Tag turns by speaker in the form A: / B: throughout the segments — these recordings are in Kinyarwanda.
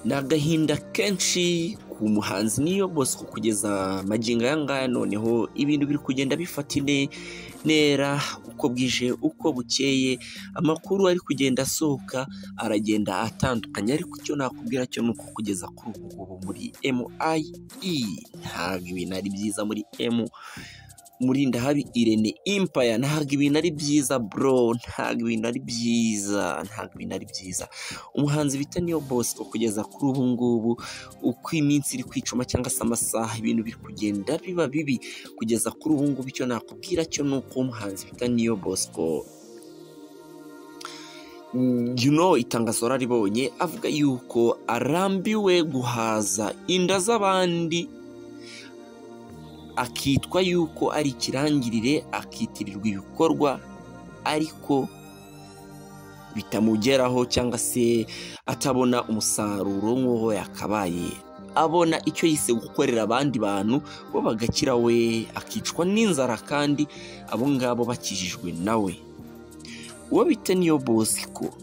A: Ni agahinda kenshi ku muhanzi Niyo Bosco kugeza magingo aya ngaya. Noneho ibintu biri kugenda bifata intera uko bwije uko bukeye, amakuru ari kugenda asohoka aragenda atandukanye, ariko icyo nakubwira cyo ni uko kugeza kuri ubu ngubu muri MIE ntabwo ibintu ari byiza, muri M Murindahabi Irene Empire ntabwo ibintu ari byiza bro, ntabwo ibintu ari byiza, ntabwo ibintu ari byiza. Umuhanzi bita Niyo Bosco kugeza kuri ubu ngubu uko iminsi iri kwicuma cyangwa se amasaha, ibintu biri kugenda biba bibi kugeza kuri ubu ngubu. Icyo nakubwira cyo ni uko umuhanzi bita Niyo Bosco, itangazo wararibonye, avuga yuko arambiwe guhaza inda z'abandi, akitwa yuko ari ikirangirire, akitirirwa ibikorwa ariko bitamugeraho cyangwa se atabona umusaruro nk'uwo yakabaye abona. Icyo yise gukorera abandi bantu bo bagakira, we akicwa n'inzara kandi abo ngabo bakijijwe nawe. Uwo bita Niyo Bosco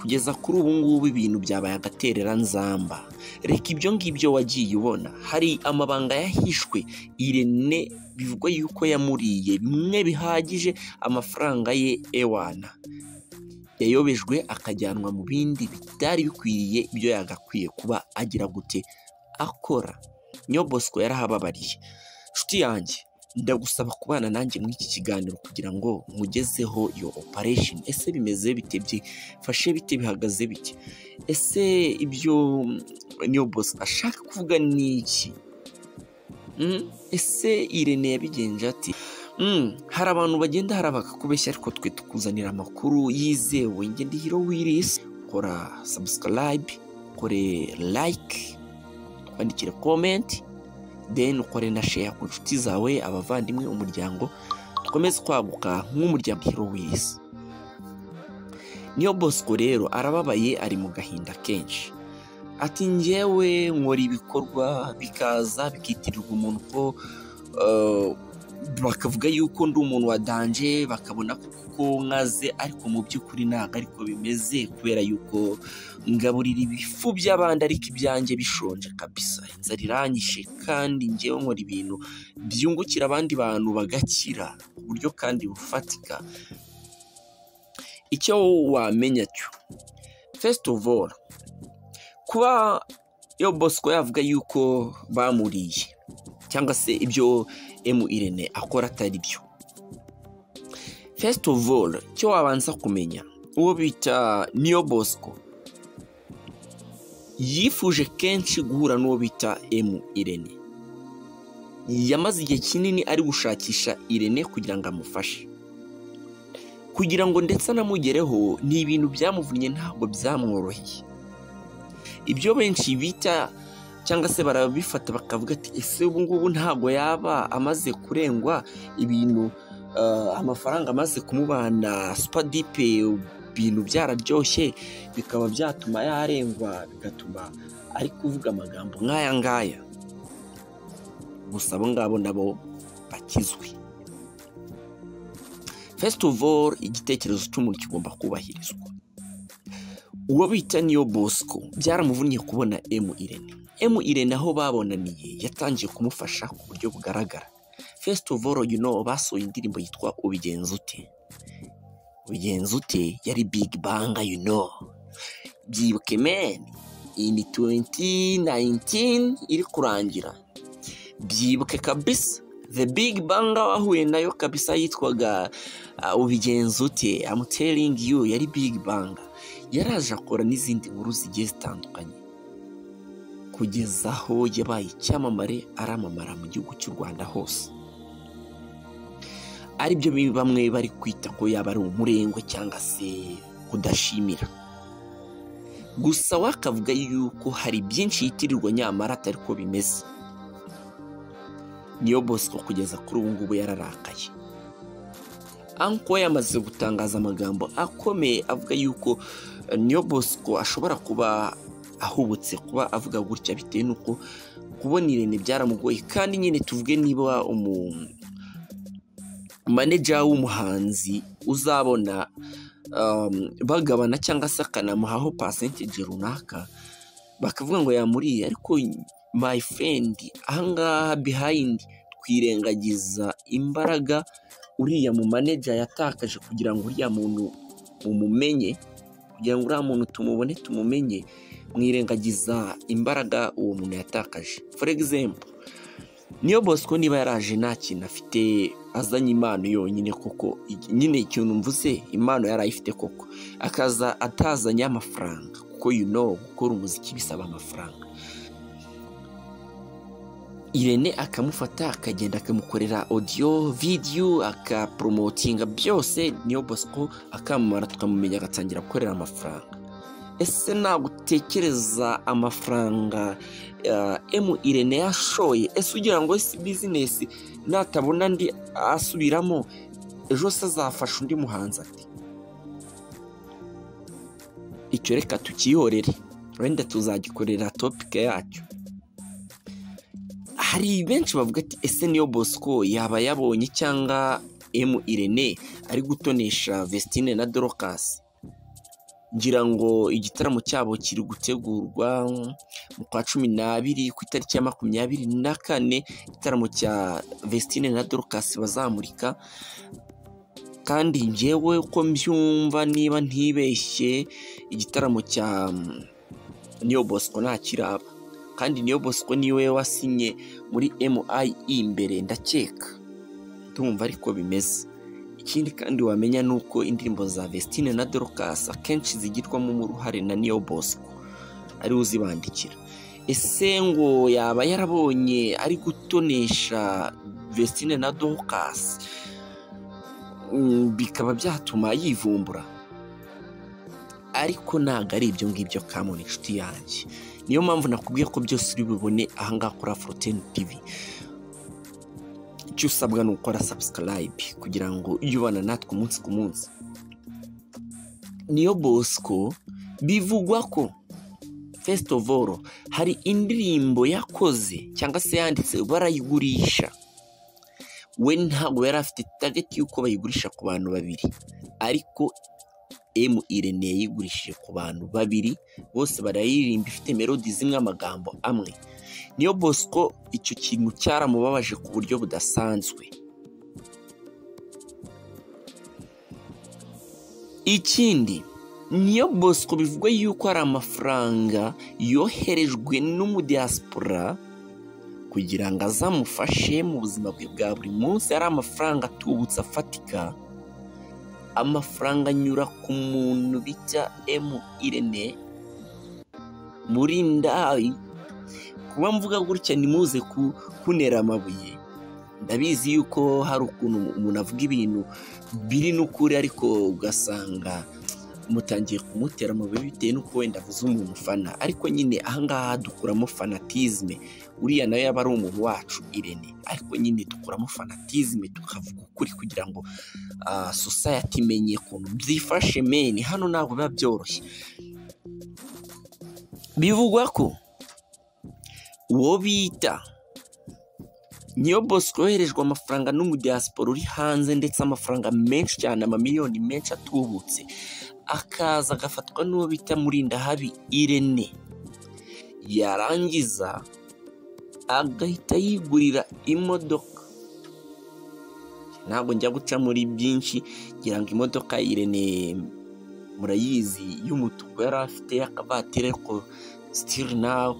A: kugeza kuri ubu ngubu ibintu byabaye agatereranzamba. Reka ibyo ngibyo wagiye ubona, hari amabanga yahishwe Irene, bivugwa yuko yamuriye bimwe bihagije amafaranga ye ewana yayobejwe akajyanwa mu bindi bitari bikwiriye ibyo yagakwiye kuba agira gute akora. Niyo Bosco yarahababariye. Nshuti yanjye, ndagusaba kubana nanjye muri iki kiganiro kugira ngo nkugezeho iyo operation. Ese bimeze bite, byifashe bite, bihagaze bite? Ese ibyo Niyo Bosco ashaka kuvuga ni iki? Ese Irene yabigenje ati? Hari abantu bagenda hari bakakubeshya, ariko twe tukuzanira amakuru yizewe. Njye ndi Hero Willis, kora subscribe, kore like, twandikire comment, then ukore na share ku nshuti zawe, abavandimwe, umuryango, dukomeze kwaguka nk'umuryango Hero Willis. Niyo Bosco rero arababaye, ari mu gahinda kenshi. Ati njyewe nkora ibikorwa bikaza bikitirirwa umuntu ko bakavuga yuko ndi umuntu wa danger, bakabona ko nkaze, ariko mu by'ukuri ntabwo ariko bimeze, kubera yuko ngaburira ibifu by'abandi ariko ibyanjye bishonje kabisa, inzara iranyishe, kandi njyewe nkora ibintu byungukira abandi bantu bagakira ku buryo kandi bufatika. Icyo wamenya cyo, first of all, kuba Niyo Bosco yavuga yuko bamuriye cyangwa se ibyo M Irene akora atari byo, first of all icyo wabanza kumenya, uwo bita Niyo Bosco yifuje kenshi guhura n'uwo bita M Irene. Yamaze igihe kinini ari gushakisha Irene kugira ngo amufashe, kugira ngo ndetse anamugereho. Ni ibintu byamuvunnye, ntabwo byamworoheye. Ibyo benshi bita cyangwa se barabifata bakavuga ati ese ubu ngubu ntabwo yaba amaze kurengwa ibintu, amafaranga amaze kumubana supadipe, ibintu byararyoshye, bikaba byatuma yarengwa, bigatuma ari kuvuga amagambo nk'aya ngaya? Gusa abo ngabo nabo bakizwe. First of all, igitekerezo cy'umuntu kigomba kubahirizwa. Uwo bita Niyo Bosco byaramuvunnye kubona M Irene. M Irene aho babonaniye yatangiye kumufasha ku buryo bugaragara. First of all, basohoye indirimbo yitwa Ubigenza Ute. Ubigenza Ute yari big bang. Byibuke man, in 2019 iri kurangira. Byibuke kabisa, the big bang wahuye nayo kabisa yitwaga Ubigenza Ute. I'm telling you, yari big bang. Yaraje akora n'izindi nkuru zigiye zitandukanye kugeza aho yabaye icyamamare, aramamara mu gihugu cy'u Rwanda hose, aribyo bamwe bari kwita ko yaba ari umurengwe cyangwa se kudashimira. Gusa we akavuga yuko hari byinshi yitirirwa nyamara atari ko bimeze. Niyo Bosco kugeza kuri ubu ngubu yararakaye. Anko yamaze gutangaza amagambo akomeye avuga yuko Niyo Bosco ashobora kuba ahubutse kuba avuga gutya bitewe n'uko kubona Irene byaramugoye. Kandi nyine tuvuge niba umu manager w'umuhanzi uzabona bagabana cyangwa se akanamuhaho percentage runaka, Bakavuga ngo yamuriye, ariko my friend, ahangaha behind twirengagiza imbaraga uriya mu manager yatakaje kugira ngo uriya muntu mumumenye, kugira ngo uriya muntu tumubone tumumenye, mwirengagiza imbaraga uwo muntu yatakaje. For example, Niyo Bosco niba yaraje nta kintu afite, azanye impano yonyine koko, nyine ikintu mvuze impano yari ayifite koko, akaza atazanye amafaranga, kuko you know gukora umuziki bisaba amafaranga. Irene akamufata akagenda akamukorera audio, video, akapromotinga byose, Niyo Bosco akamamara tukamumenya, agatangira gukorera amafaranga. Ese ntabwo utekereza amafaranga M Irene yashoye? Ese ugira ngo si business natabona andi asubiramo ejo se azafasha undi muhanzi ati? Icyo reka tukihorere, wenda tuzagikorera topic yacyo. Hari benshi bavuga ati ese Niyo Bosco yaba yabonye cyangwa M Irene ari gutonesha Vestine na Dorcas? Ngira ngo igitaramo cyabo kiri gutegurwa mu kwa 12 ku itariki ya 24, igitaramo cya Vestine na Dorcas bazamurika. Kandi njyewe uko mbyumva, niba ntibeshye, igitaramo cya Niyo Bosco ntakiraba, kandi Niyo Bosco niwe wasinye muri MIE mbere, ndakeka, ndumva ariko bimeze. Ikindi kandi wamenya ni uko indirimbo za Vestine na Dorcas akenshi zigirwamo uruhare na Niyo Bosco, ariwe uzibandikira. Ese ngo yaba yarabonye ari gutonesha Vestine na Dorcas, bikaba byatuma yivumbura? Ariko ntabwo ari ibyo ngibyo kamoni inshuti yanjye. Niyo mpamvu nakubwiye ko byose uri bubone ahangaha kuri Afro10 TV. Icyo usabwa ni ukora subscribe kugira ngo ujye ubana natwe umunsi ku munsi. Niyo Bosco bivugwa ko first of all hari indirimbo yakoze cyangwa se yanditse barayigurisha. We ntabwo yari afite target y'uko bayigurisha ku bantu babiri, ariko M Irene yayigurishije ku bantu babiri bose barayiririmba, ifite melody zimwe, amagambo amwe. Niyo Bosco icyo kintu cyaramubabaje ku buryo budasanzwe. Ikindi, Niyo Bosco bivugwa yuko ari amafaranga yoherejwe n'umudiaspora kugira ngo azamufashe mu buzima bwe bwa buri munsi, ari amafaranga atubutse afatika, amafaranga anyura ku muntu bita M Irene Murindayi. Kuba mvuga gutya nimuze kunera amabuye, ndabizi yuko hari ukuntu umuntu avuga ibintu biri n'ukuri, ariko ugasanga mutangiye kumutera amabuye bitewe n'uko wenda avuze umuntu ufana. Ariko nyine ahangaha dukuramo fanatisme, uriya nawe yaba ari umuntu wacu Irene, ariko nyine dukuramo fanatisme tukavuga ukuri kugira ngo society imenye ukuntu byifashe. Men hano ntabwo biba byoroshye. Bivugwa ko uwo bita Niyo Bosco yoherejwe amafaranga n'umudiaspora uri hanze, ndetse amafaranga menshi cyane, amamiliyoni menshi atubutse, akaza agafatwa n'uwo bita Murindahabi Irene, yarangiza agahita yigurira imodoka. Ntabwo njya guca muri byinshi, ngira ngo imodoka Irene murayizi y'umutuku yari afite y'akavatiri, ariko still now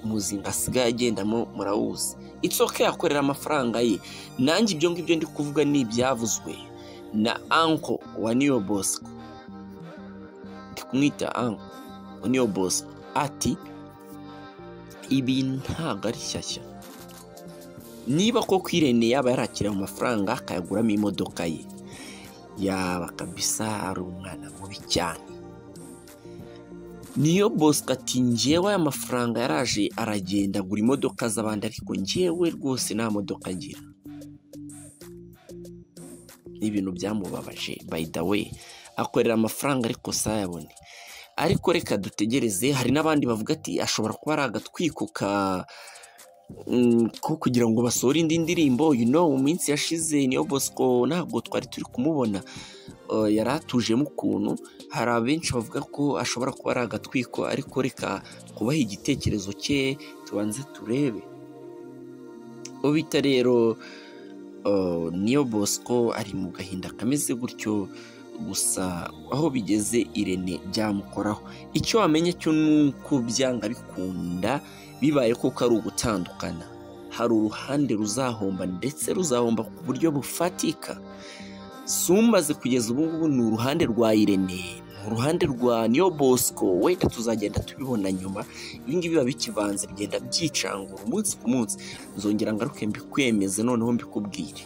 A: umuzinga asigaye agendamo murawuzi. It's okay, akorera amafaranga ye. Nanjye ibyo ngibyo ndi kuvuga ni ibyavuzwe na uncle wa Niyo Bosco, ndi kumwita uncle wa Niyo Bosco, ati ibi ntabwo ari shyashya. Niba koko Irene yaba yarakira mu mafaranga akayaguramo imodoka ye, yaba kabisa ari umwana mubi cyane. Niyo Bosco ati njyewe aya mafaranga yaraje aragenda agura imodoka z'abandi, ariko njyewe rwose nta modoka ngira. Ni ibintu byamubabaje by the way, akorera amafaranga ariko sayabone. Ariko reka dutegereze, hari n'abandi bavuga ati ashobora kuba ari agatwiko ka ko kugira ngo basohore indi ndirimbo. You know, mu minsi yashize Niyo Bosco ntabwo twari turi kumubona, yari atujemo ukuntu. Hari abenshi bavuga ko ashobora kuba ari agatwiko, ariko reka kubaha igitekerezo cye tubanze turebe. Uwo bita rero Niyo Bosco ari mu gahinda kameze gutyo, gusa aho bigeze Irene byamukoraho. Icyo wamenya cyo ni uko byanga bikunda bibaye koko ari ugutandukana, hari uruhande ruzahomba ndetse ruzahomba ku buryo bufatika. Sumbaze kugeza ubu ngubu ni uruhande rwa Irene, ni uruhande rwa Niyo Bosco, wenda tuzagenda tubibona nyuma. Ibi ngibi biba bikivanze, bigenda byicangura umunsi ku munsi. Nzongera ngaruke mbikwemeze noneho mbikubwire.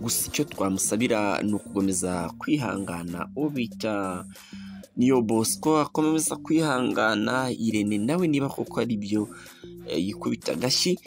A: Gusa icyo twamusabira ni ukukomeza kwihangana, uwo bita Niyo Bosco akomeza kwihangana, Irene nawe niba koko ari byo yikubita agashyi.